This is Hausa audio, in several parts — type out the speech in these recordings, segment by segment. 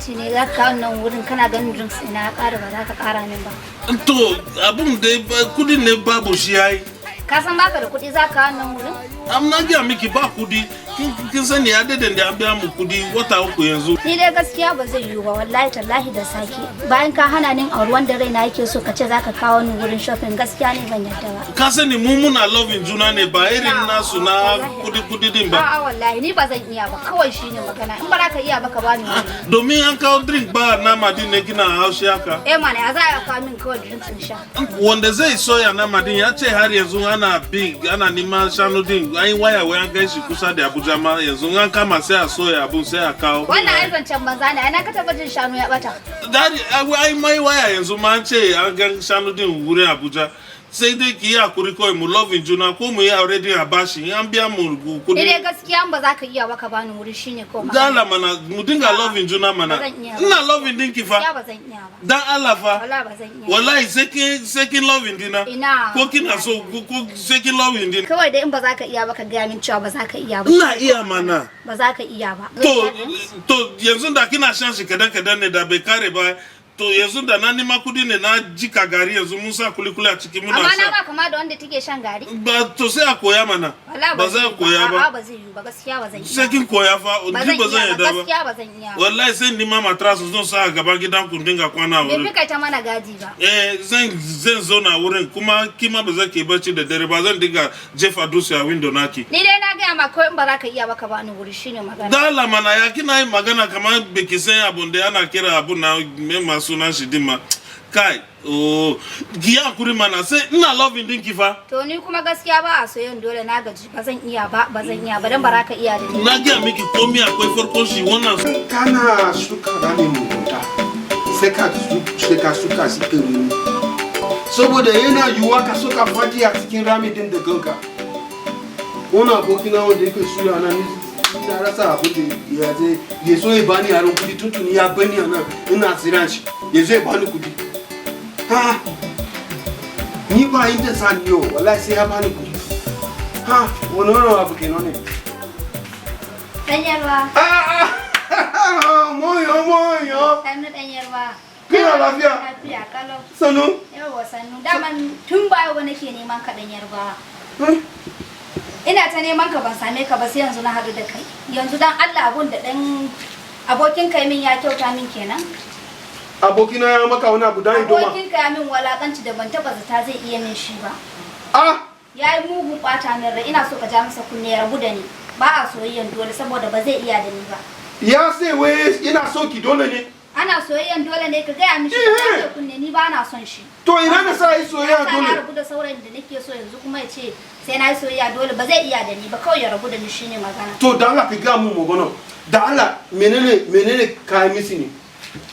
walakanci ne za ka kawo nan wurin, kana ganin drinks ina ya ƙara, ba za ka ƙara min ba? To, abun da kudin ne babu shi yayi. Ka san baka da kuɗi za ka kawo nan wurin? Am na gaya miki ba kudi. Kin sani ya daɗe da an biya mu kudi, wata 3 yanzu. Ni dai gaskiya ba zai yiwu ba, wallahi tallahi, da sake. Bayan ka hana ni auri wanda raina yake so, ka ce za ka kawo ni wurin shopping, gaskiya ne ban yarda ba. Ka sani mu muna loving juna ne, ba irin nasu na kudi kudi din ba. A'a, wallahi ni ba zan iya ba, kawai shine magana. In ba za ka iya ba, ka bani wuri. Domin an kawo drink ba nama din ne kina haushi haka? Eh mana, ya za a kawo min kawai drinks in sha? Wanda zai soya nama din ya ce har yanzu ana bin, ana neman shanu din. An yi waya wai an kai shi kusa da Abuja ma. Yanzu an kama, sai a soya abun, sai a kawo. Wannan ai zancen banza ne. Ai ka taba jin shanu ya bata? Dadi, ai mai waya yanzu ma an ce an gan shanu din wurin Abuja. Sai dai ki yi hakuri kawai, mu loving juna, ko mu yi aure din a bashi in an biya mu Ni kudi. dai gaskiya ba za ka iya ba, ka bani wuri, shine ko Da Allah mana, mu dinga loving juna mana. Ba zan iya ba. Ina loving dinki fa. Gaskiya ba zan iya ba. Dan Allah fa. Wallahi ba zan iya ba. Wallahi sai kin loving dina. Ina. Ko kina so ko sai kin loving dina. Kawai dai in ba za ka iya ba, ka gaya min cewa ba za ka iya ba. Ina iya mana. Ba za ka iya ba. To yanzu da kina shan shi kadan kadan ne da bai kare ba. To yanzu da na nima kudi ne na jika gari, yanzu mun sa kulikuli a ciki muna Amma na sha. ba kama da wanda take shan gari. Ba to, sai a koya mana. Wallahi Ba zai zai yiwu. Koya A'a, ba. ba zai yiwu ba, gaskiya ba zan iya. Sai kin koya fa, Ba ni zan ba zan iya ba, yarda ba. gaskiya ba zan iya ba. Wallahi sai nima mattress zan sa a gaban gidan ku dinga kwana a Bai wurin. fi kai ta mana gadi ba. Eh, zan zo na wurin kuma kima ba zan ke barci da dare ba, zan dinga jefa dutse a window naki. Ni dai na gaya ma kawai, in ba za ka iya ba, ka bani wuri, shine magana. Da Allah mana, ya kina yin magana kamar baki san abun da ana kira abun na me ma sunan shi din ma. Kai, oh, ki yi hakuri mana, sai ina loving dinki fa. To ni kuma gaskiya ba a soyayyen dole, na gaji, ba zan iya ba, ba zan iya ba, dan ba za ka iya da ni. Na gaya miki komai akwai farkon shi wannan. Kana shuka ramin mugunta, sai ka shuka shi karami, saboda yana yiwuwa ka so ka fadi a cikin rami din da kanka. Wani abokina wanda yake suya na, ni na rasa abin da ya zai ya so ya bani yaron kudi. Tuntuni ya bani a nan ina tsiran shi ya zo ya bani kudi. Ha, ni ba inda sa ni yau, wallahi sai ya bani kudi. Ha, wani wani abu kenan ne? Dan yarwa. Ah, ah, moyo moyo. Sannu, dan yarwa. Kina lafiya? Lafiya kalau. Sanu. Yawwa, sannu. Daman tun ba yau ba nake neman ka, dan yarwa. Eh? Ina ta neman ka ban same ka ba, sai yanzu na haɗu da kai. Yanzu dan Allah, abun da dan abokin kai min ya kyauta min kenan? Abokina ya maka wani abu dan idoma? Abokin ka ya min walakanci da ban taba zata zai iya min shi ba. Ah. Ya yi mugun ɓata min rai. Ina so ka ja masa kunne ya rabu da ni. Ba a soyayyan dole, saboda ba zai iya da ni ba. Ya sai wai ina so ki dole ne? Ana soyayyan dole ne? Ka gaya mishi Eh. ya ja kunne, ni ba na son shi. To ina da sa yi soyayya Ya sa na dole? rabu da saurayin da nake so, yanzu kuma ya ce sai na yi soyayya dole. Ba zai iya da ni ba, kawai ya rabu da ni, shine magana. To da Allah ka ga mun magana. Da Allah, menene menene kayan misi ne?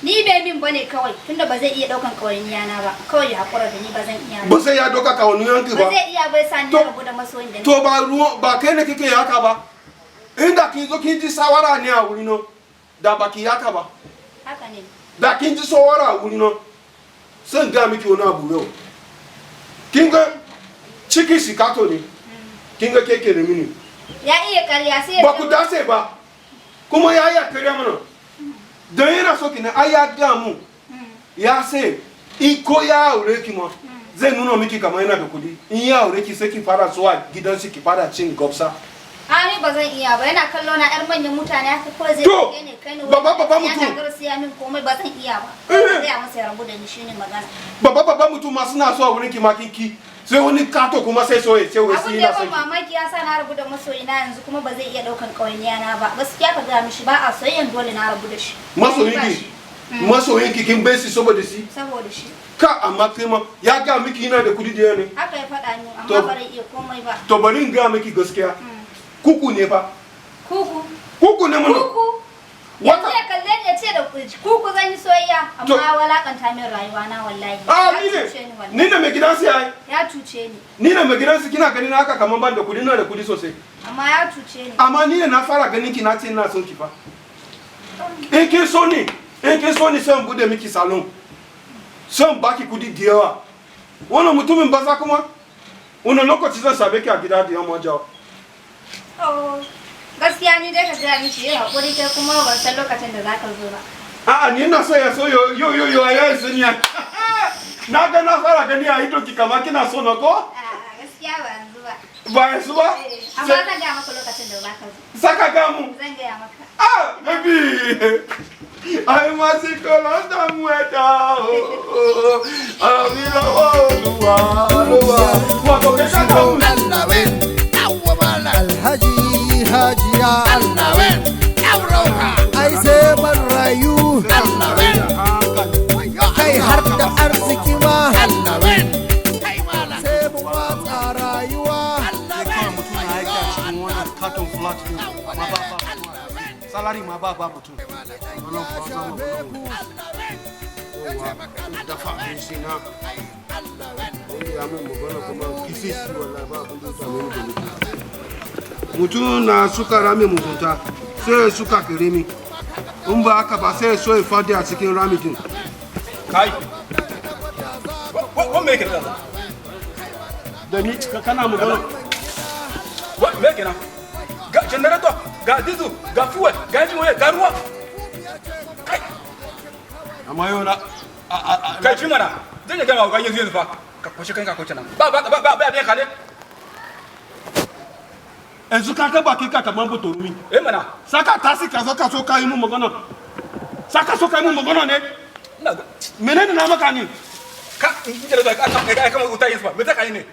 Ni bai min bane kawai, tunda ba zai iya daukan kawainiya na ba, kawai ya hakura da ni, ba zan iya Ba ba. sai ya doka ka wani yanki Ba ba. zai iya bai sa ni rabu da masoyin da To ba ruwa ba kai ne kike haka ba. Inda kin zo kin ji sawara ne a wuri no, da ba ki haka ba. Haka ne. Da kin ji sawara a wuri no, sai ga miki wani abu yau. Kin ga ciki shi kato ne. Kin ga keke da mini. Ya iya karya sai ya Ba ku dace ba. Kuma ya iya karya mana. Don yana so ki ne, ai ya ga mu. Ya sai in ko ya aure ki ma, zai nuna miki kamar yana da kudi. In ya aure ki, sai ki fara zuwa gidan shi ki fara cin gobsa. A, ni ba zan iya ba. Yana kallo na yar manyan mutane haka kawai zai To, ɗauke ni kai ni babba ya mutum. gagara siya min komai, ba zan iya ba. Eh. Gaya masa ya rabu da ni, shine magana. Babba babba mutum ma suna so a wurin ki ma kin ki. Sai wani kato kuma sai so ya ce wai Abun shi da yana ya ban son ki. mamaki, ya sa na rabu da masoyina, yanzu kuma ba zai iya daukan ƙawainiya na ba. Gaskiya ka gaya mishi ba a soyayyan dole, na rabu da shi. Masoyin Ba ki. shi. Masoyin ki kin bai shi saboda shi. Saboda shi. Ka amma kai ma ya ga miki yana da kudi da yawa ne? Haka ya faɗa min, amma To. ba zai iya komai ba. To bari in ga miki gaskiya. Kuku ne fa. Kuku? Kuku ne mana. Kuku? Wata Yanzu ya kalle ni ya ce da kuku zan yi soyayya? To. Amma ya walakanta min rayuwa na, wallahi. Ah, Ya ni ne. cuce ni wallahi. Ni ne mai gidansu yayi. Ya cuce ni. Ni ne mai gidansu. Kina ganin haka kaman ban da kudi, na da kudi sosai. Amma ya cuce ni. Amma ni ne na fara ganin ki na ce ina son ki fa. In kin so ni, in kin so ni, sai in bude miki salon. Sai in baki kudi da yawa. Wannan mutumin banza kuma wannan lokaci zan same ki a gida da yamma jawo. Oh, gaskiya ni dai ka gaya mishi ya haƙuri, kai kuma ban san lokacin da zaka zo ba. A'a, ni ina so ya so yo yo yo yo a yanzu ni. Na ga na fara gani a ido ki kamar kina so na ko? A'a, gaskiya ba yanzu ba. Ba yanzu ba? Eh, amma zan gaya maka lokacin da ba ka zo. Saka ga mu. Zan gaya maka. Ah, baby. Àìmásìkò ló ń dààmú ẹ̀dá o. Àmì lọ́wọ́ Olúwa ló wà. Wato kai ka kawo. Alhaji Hajiya, ai sai man rayu, kai har da arziki ma, sai mu watsa rayuwa. Kawai mutum na aiki a cikin wannan katon flat din, amma ba ba salary, ma ba ba mutum. Wannan kuwa zama wannan dafa abinci na. Wanda ya mun magana kuma kisi shi, wallahi ba abin da ya same ni da mutum. Mutum na suka rami mugunta, sai ya suka keremi. In ba haka ba, sai ya so ya fadi a cikin rami din. Kai, wa me yake da Da ni kana magana? Wa me yake nan? Ga generator, ga diesel, ga fuel, ga engine oil, ga ruwa. Kai. Amma yau na Kai, ci mana. Zan yi gama ga yanzu yanzu fa. Ka kwashe kanka, kwace nan. Ba ba ba ba ba biyan ka ne? Yanzu ka ga baki ka kamar buturumi. Eh mana. Saka tasi ka zo ka so ka yi mun magana, saka so ka yi mun magana ne? Ina ga Menene na maka ne? Ka in generator ka ka ka kama wuta yanzu fa. Me za ka yi ne?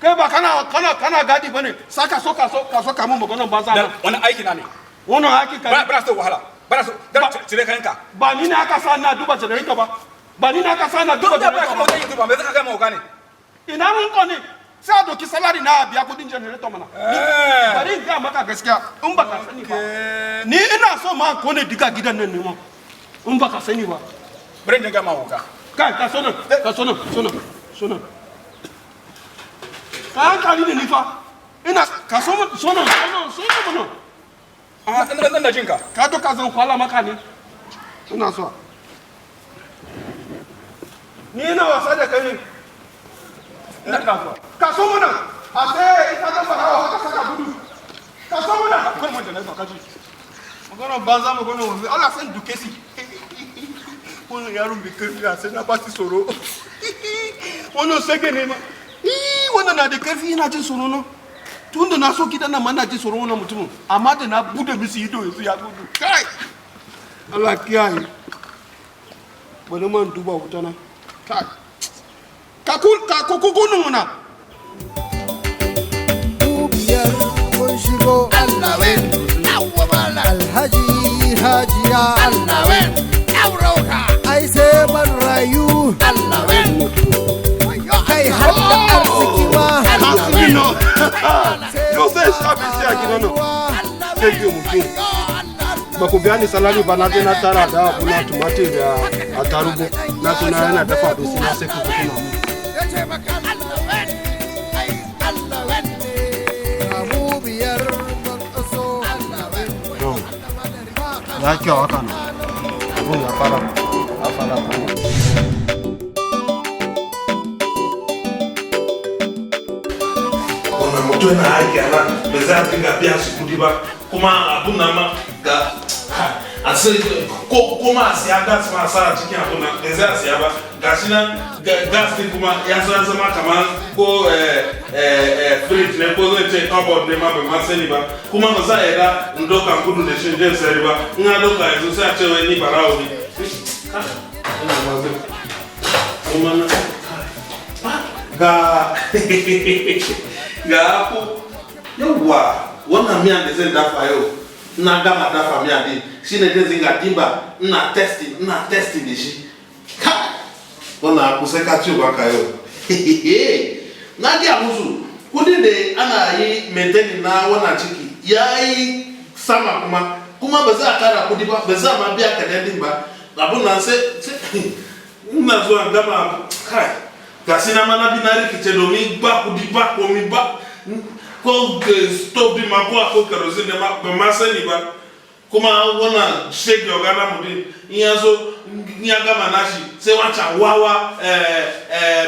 Kai ba kana gadi bane, saka so ka so ka mun magana ba za Dan na wani aiki na ne. Wannan aiki ka Ba ba so wahala. Ba so dan cire kayanka. Ba ni ne aka sa na duba generator ba, ba ni ne aka sa na duba Duk da ba generator kama ba. wuta yanzu ba, me za ka gama wuka ne? Ina mun ko ne sai a doki salary na a biya kudin generator mana. Eh. Bari in gaya maka gaskiya, in baka sani ba, ni ina so ma kone diga gidan nan ne ma, in baka sani ba. Bari in gama wuka. Kai, ka so nan, ka so nan, so nan, so nan. Ka hankali ne, ni fa ina ka so mun, so nan, so nan, so nan mana. Ina ina jinka. Ka to ka zan kwala maka ne. Ina so ni ina wasa da kai ne? Ina ina zuwa. Ka so mana a sai ita da farawa haka saka gudu, ka so mana. Akwai mun generator ka ji. Magana banza, magana wanzu. Allah san duke si. Wannan yaron bai karfi a sai na ba shi tsoro. Wannan sage ne ma. Ih, wannan na da karfi, ina jin tsoro no. Tun da na so gidan nan ma ina jin tsoro wannan mutumin. Amma da na bude musu ido yanzu ya gudu. Kai! Allah kiyaye. Bari man duba wuta na. Kai! Ka ku ku nuna. Mu biyar mun shigo, Alhaji Hajiya, ai sai man rayu, kai har da arziki ma, Hasbi no. Yau sai sha abinci a gidan nan. Sai ke mutum. Ba ku biya ni salary ba, na je na tara da abu na, tumatir da attarugu, na so na yana dafa abinci na, sai ku kuna mu. Mu biyar mun iso. Ya kyau haka nan. Abun ya fara, ya fara kuma. Wannan mutum yana aiki a nan, ba za a dinga biya shi kudi ba, kuma abun nan ma ga a sai ko kuma a siya gas ma a sa a cikin abun nan, ba za a siya ba. Ga shi nan gas din kuma ya zo ya zama kamar ko fridge ne ko zai ce cupboard ne ma, ban ma sani ba. Kuma ba za a yarda in doka gudu da shi in je in sayar ba. In na doka yanzu, sai a ce wai ni barawo ne. Ina ma zai kuma na ga aku. Yawwa, wannan miyan da zan dafa yau, ina gama dafa miya din shine zai zinga dimba, ina testing, ina testing da shi. Ka wannan aku, sai ka ci ubanka yau. Na gaya musu kudin da ana yi maintaining na wannan ciki ya yi sama, kuma ba za a kara kudi ba, ba za a ma biya kadan din ba. Abun nan sai ina zuwa gama. Kai, ga shi na mana bi na rikice domin ba kudi, ba komi ba, ko stove din ma ko akwai kerosene ne ma, ban ma sani ba. Kuma wannan shege oga namu din, in ya zo in ya gama nashi, sai wancan wawa,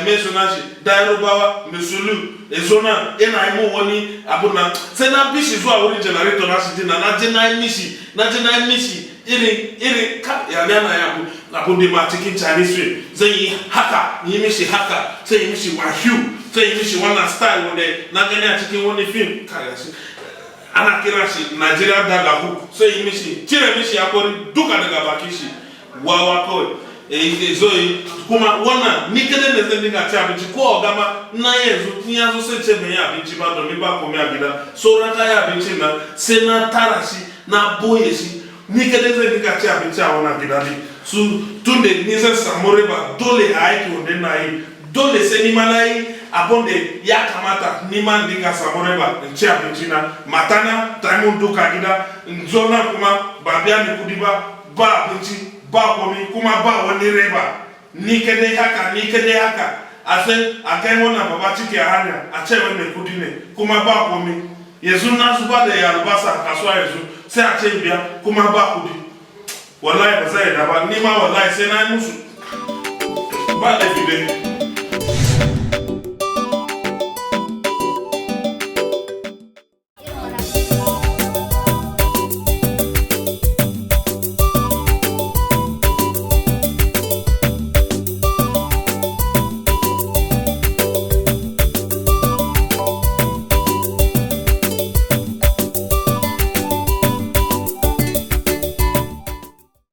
mai sunan shi, Dairubawa Misulu, ya zo nan yana yi mun wani abun nan. Sai na bi shi zuwa wurin generator nashi din nan, na je na yi mishi, na je na yi mishi. Irin irin ka ya na ya abu da ma cikin Chinese film, zan yi haka, yi mishi haka, sai yi mishi wahiu, sai yi mishi wannan style wanda na gani a cikin wani film. Kaga shi ana kira shi Nigerian dagger hook. Sai yi mishi, cire mishi hakori duka daga bakin shi. Wawa kawai. Eh, zo yi kuma wannan, ni kadai ne zan dinga ci abinci ko oga ma na yanzu in ya zo, sai ce ban yi abinci ba domin ba komai a gida. Sauran kayan abincin nan sai na tara shi, na boye shi. Ni kadai zan dinga ci abinci a wannan gida ne. Su tun da ni zan samu riba dole a aiki wanda na yi, dole sai ni ma na yi abun da ya kamata, ni ma in dinga samu riba in ci abinci na. Matana ta yi mun duka gida, in zo nan kuma ba biya ni kudi ba, ba abinci, ba komi, kuma ba wani riba. Ni kadai haka, ni kadai haka, a sai a kai wannan baba ciki a hanya, a ce wai mai kudi ne, kuma ba komi. Yanzu na zuba da albasa a kasuwa, yanzu sai a ce biya, kuma ba kudi. Wallahi ba zai da ba ni ma, wallahi sai na yi musu ba laifi dai.